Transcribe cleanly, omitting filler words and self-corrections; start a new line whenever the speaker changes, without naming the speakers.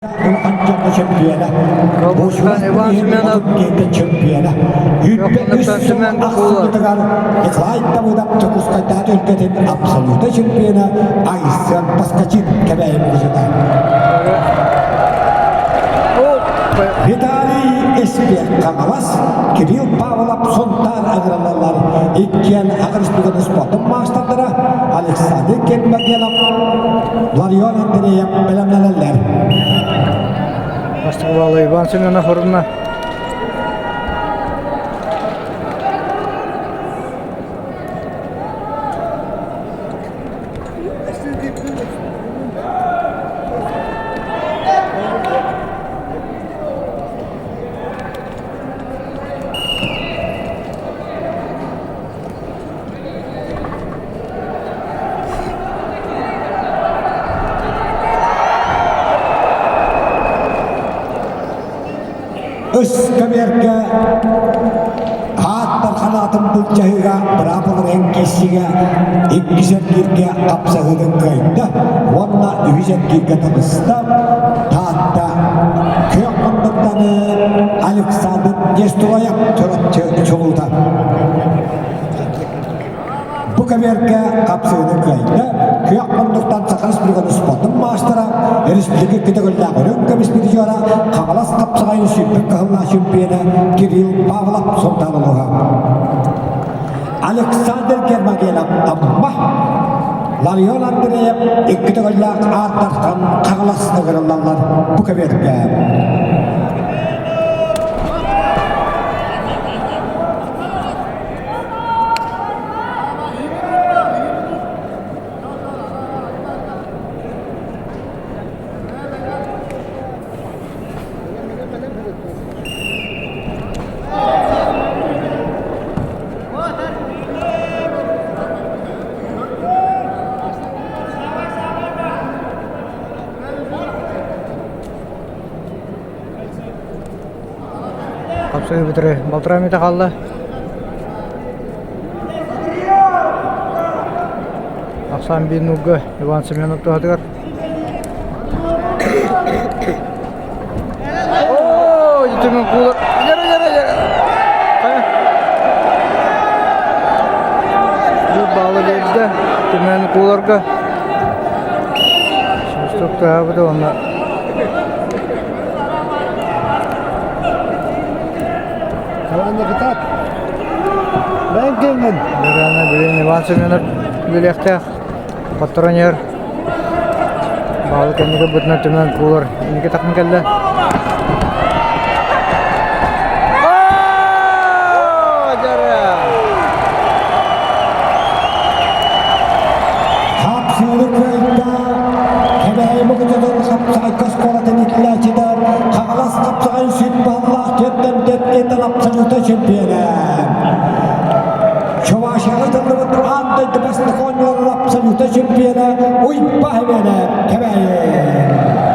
Улахан дьоҥҥо чөмпүйүөнэ,
Робустан Иван Семенов,
чөмпүйүөнэ,
Йоханнаттан
23 сыл
Семен Кукулов,
ахсынньытыгар Николай Давыдов Дьокуускайдааҕы өлкөтүн абсолюта чөмпүйүөнэ Айсен Поскачин Кэбээйи музыка. Виталий Эспиэр Хаҥалас, Кирилл Павлов Сунтаар аграрлалар иккиэн Аҕа республикатын спордун маастардара Александр Кермагенов, Ларион Андреев бэлэмнэнэллэр.
Бастакы Иван Семенов орунна.
Ыскамыарка ааттар ханаатын былдьаһыыга быраабыларын киирсиигэ иккис эргииргэ хапсаһыытын кыайда уонна үһүс эргииргэ таҕыста. Таатта күөх муннуктаны Александр Нестроев Чурапчы чулуута. Бу кэмиэргэ хапсыыны кыайда, күөх муннуктан Саха Республикатын спордун маастара, республика көтөҕүллээх үрүҥ көмүс призера, Хаҥалас хапсаҕайын сүүрбүт кыһыллаах чемпиона Кирилл Павлов Сунтаар улууһа. Александр Гермогенов Амма, Ларион Андреев икки төгүллээх ааттартан Хаҥалас ыҥырыллаллар бу кэмиэргэ.
Хапсыһыы бүтэрэ балтараа мүнүүтэ хаалла. Ахсаан биир нуурга Иван Семенов туһатыгар. Оо, итинэн куулар. Яра, яра, яра. Хайа. Бу баалы биэрдэ. Түмэн кууларга. Свисток тыаһаабыта уонна Верана билин Иван Семенов үлэлиэхтээх патронер баалы кэнники бытына түмэн куулар инники тахсан кэллэ.
Хапсыыры кыайда Кэбээйи Мукучутун хапсаҕайга оскуолатын иитиллээччитэ Хаҥалас хапсаҕай сүт бааллаах төрдөн төрдүттэн абсолюта чемпиона. Чувашияҕа тыллыбыт аан дойду бастакы оонньууларын абсолюта чемпиона Уйба Хэмэнэ.